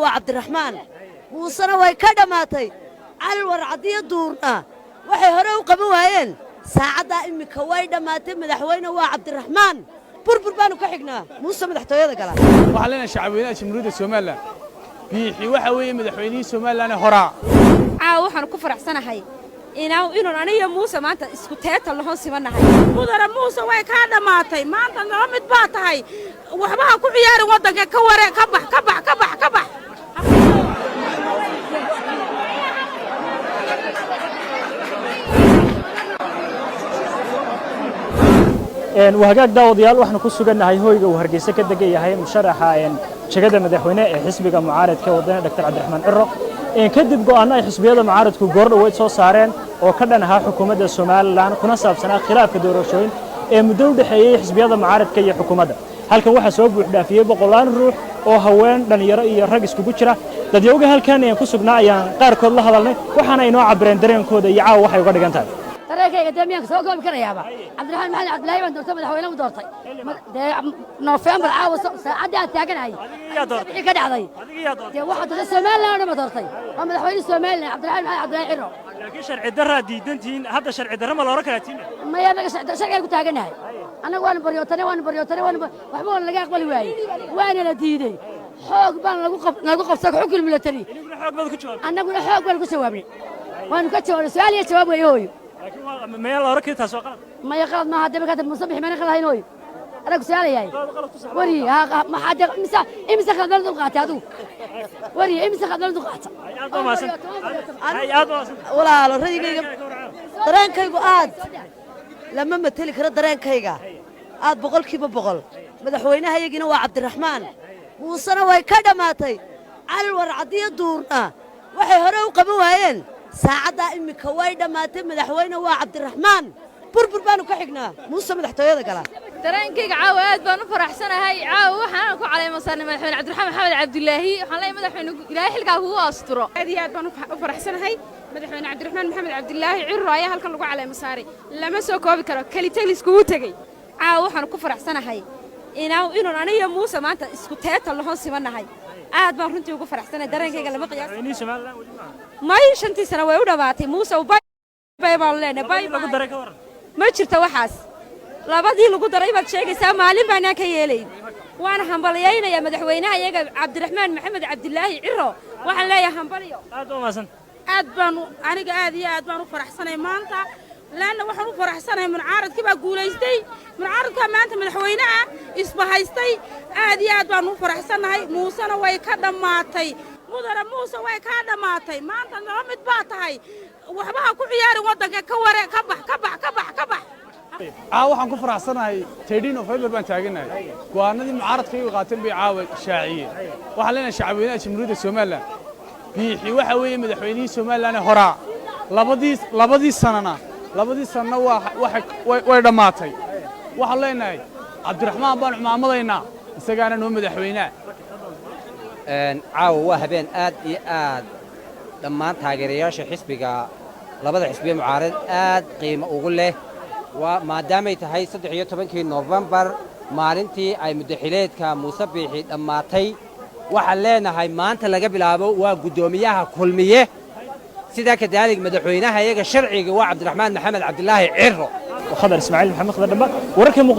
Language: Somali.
Waa Cabdiraxmaan. Muusena way ka dhammaatay. Cali Warcadiyo Duurna waxay hore u qaban waayeen, saacaddaa iminka way dhammaatay. Madaxweyne waa Cabdiraxmaan. Burbur baanu ka xignaa Muuse madaxtooyada gala. Waxaan leenahay shacabweynaha Jamhuuriyadda Somaliland, Biixi waxa weeye madaxweynihii Somaliland ee horaa. Caawa waxaanu ku faraxsanahay inuun aniyo Muuse maanta isku teetal nohon simannahay. Mudane Muuse, way kaa dhammaatay. Maanta nala mid baa tahay. Waxba ha ku ciyaarin waddanka. Ka ware, ka bax, ka bax, ka bax, ka bax. Waa hagaag, daawadayaal. Waxaanu ku sugannahay hoyga uu Hargeysa ka degan yahay musharaxa jegada madaxweyne ee xisbiga mucaaradka Waddani, Dr. Cabdiraxmaan Ciro, kadib go'aanno ay xisbiyada mucaaradku goor dhoweyd soo saareen oo ka dhan ahaa xukuumadda Somaliland, kuna saabsanaa khilaafka doorashooyin ee muddo u dhexeeyey xisbiyada mucaaradka iyo xukuumadda. Halkan waxaa soo buuxdhaafiyey boqolaal ruux oo haween, dhallinyaro iyo rag iskugu jira. Dadyowga halkan ayaan ku sugnaa ayaan qaarkood la hadalnay, waxaana inoo cabireen dareenkooda iyo caawa waxay uga dhigan tahay. Dareenkayga dee miyaan soo koobi karayaaba? Cabdiraxmaan Maxamed Cabdilaahi baan doortay, madaxweyne u doortay dee Noofembar. Caawa saacaddii aan taaganahay wixii ka dhacday dee waxaa doortay Somaliland oo dhan ba doortay. Waa madaxweyne Somaliland, Cabdiraxmaan Maxamed Cabdilaahi Ciro. Laakiin sharci darraa diidantihiin hadda, sharci darro ma la odhan karaa tiina? Maya, annaga sharcigaan ku taaganahay. Annaga waanu baryootanay, waanu baryootanay, waanu waxba waana laga aqbali waayey, waana la diidey. Xoog baan lagu qabsa xukun milatari. Iniguna xoog baad ku jawaabtay. Annaguna xoog baanu ku jawaabnay, waanu ka jawaabnay. Su'aal iyo jawaab weeye, hooyo. Laakiin mayaa la odhan kari taas waa qalad? Maya, qalad maaha. Dee markaad Muuse bixi mana qalad hayn, hooyo. Anaa ku su'aalayahay weriye, maxaa dee imise qalad nala dul qaatay adigu, weriye? Imise qalad nala dul qaata? Aad baa mahadsan, aad baa mahadsan. Walaalo, rayigayga, dareenkaygu aad lama mateli karo. Dareenkayga aad 100%. Madaxweynahayagiina waa Cabdiraxmaan. Muusena way ka dhammaatay. Cali Warcadiyo Duurna waxay hore u qaban waayeen, saacaddaa iminka way dhammaatay. Madaxweyne waa Cabdiraxmaan. Burbur baanu ka xignaa Muuse madaxtooyada gala. Dareenkayga caawa aad baan u faraxsanahay. Caawa waxaan ku caleemasanay madaxweyne Cabdiraxmaan Maxamed Cabdilaahi. Waxaan leeyahay, madaxweyne, Ilaahay xilkaa kugu asturo. Aad iyo aad baan u faraxsanahay. Madaxweyne Cabdiraxmaan Maxamed Cabdilaahi Ciro ayaa halkan lagu caleemo saaray. Lama soo koobi karo. Kelitelis kugu tegey. Caawa waxaanu ku faraxsanahay inuun aniyo Muuse maanta isku teetal nohon simannahay. Aad baan runtii ugu faraxsanahay. Dareenkayga lama qiyaas. Madaxweynihii Somaliland weli maaha. May, 5-tii sano way u dhammaatay. Muuse, bye bye baanu leenahay, bye. Lagu daray ka waran? Ma jirto waxaas. Labadii lagu daray baad sheegaysaa, maalin baanaan ka yeelayn. Waan hambalyaynayaa madaxweynaha iyaga Cabdiraxmaan Maxamed Cabdilaahi Ciro. Waxaan leeyahay hambalyo. Aad baa mahadsan. Aad baan aniga aad iyo aad baan u faraxsanahay maanta, laanna waxaan u faraxsanahay muncaaradkii baa guulaystay. Muncaaradkaa maanta madaxweynaha isbahaystay. Aad iyo aad baan u faraxsanahay. Muusena way ka dhammaatay. Mudane Muuse, way kaa dhammaatay. Maanta nala mid baa tahay. Waxba ha ku ciyaarin waddanka. Ka ware, ka bax, ka bax, ka bax, ka bax. Caawa waxaan ku faraxsanahay 13 November baan taaganahay. Go'aanadii mucaaradka igu qaateen bay caawa shaaciyeen. Waxaan leenahay shacabweynaha Jamhuuriyadda Somaliland, Biixi waxa weeye madaxweynihii Somaliland ee horaa. Labadii sanana waa waxay way dhammaatay. Waxaan leenahay Cabdiraxmaan baan cumaamadaynaa, isagaana noo madaxweynaha. Caawa waa habeen aad iyo aad dhammaan taageerayaasha xisbiga, labada xisbiye mucaarad, aad qiimo ugu leh. Waa maadaamay tahay 13-kii Nofembar, maalintii ay muddaxileedka Muuse Biixi dhammaatay. Waxaan leenahay maanta laga bilaabo waa guddoomiyaha Kulmiye. Sidaa kadaalik madaxweynaha iyaga sharciga waa Cabdiraxmaan Maxamed Cabdilaahi Ciro. Khadar Ismaaciil Maxamed, Khadar Dhamba, wararka.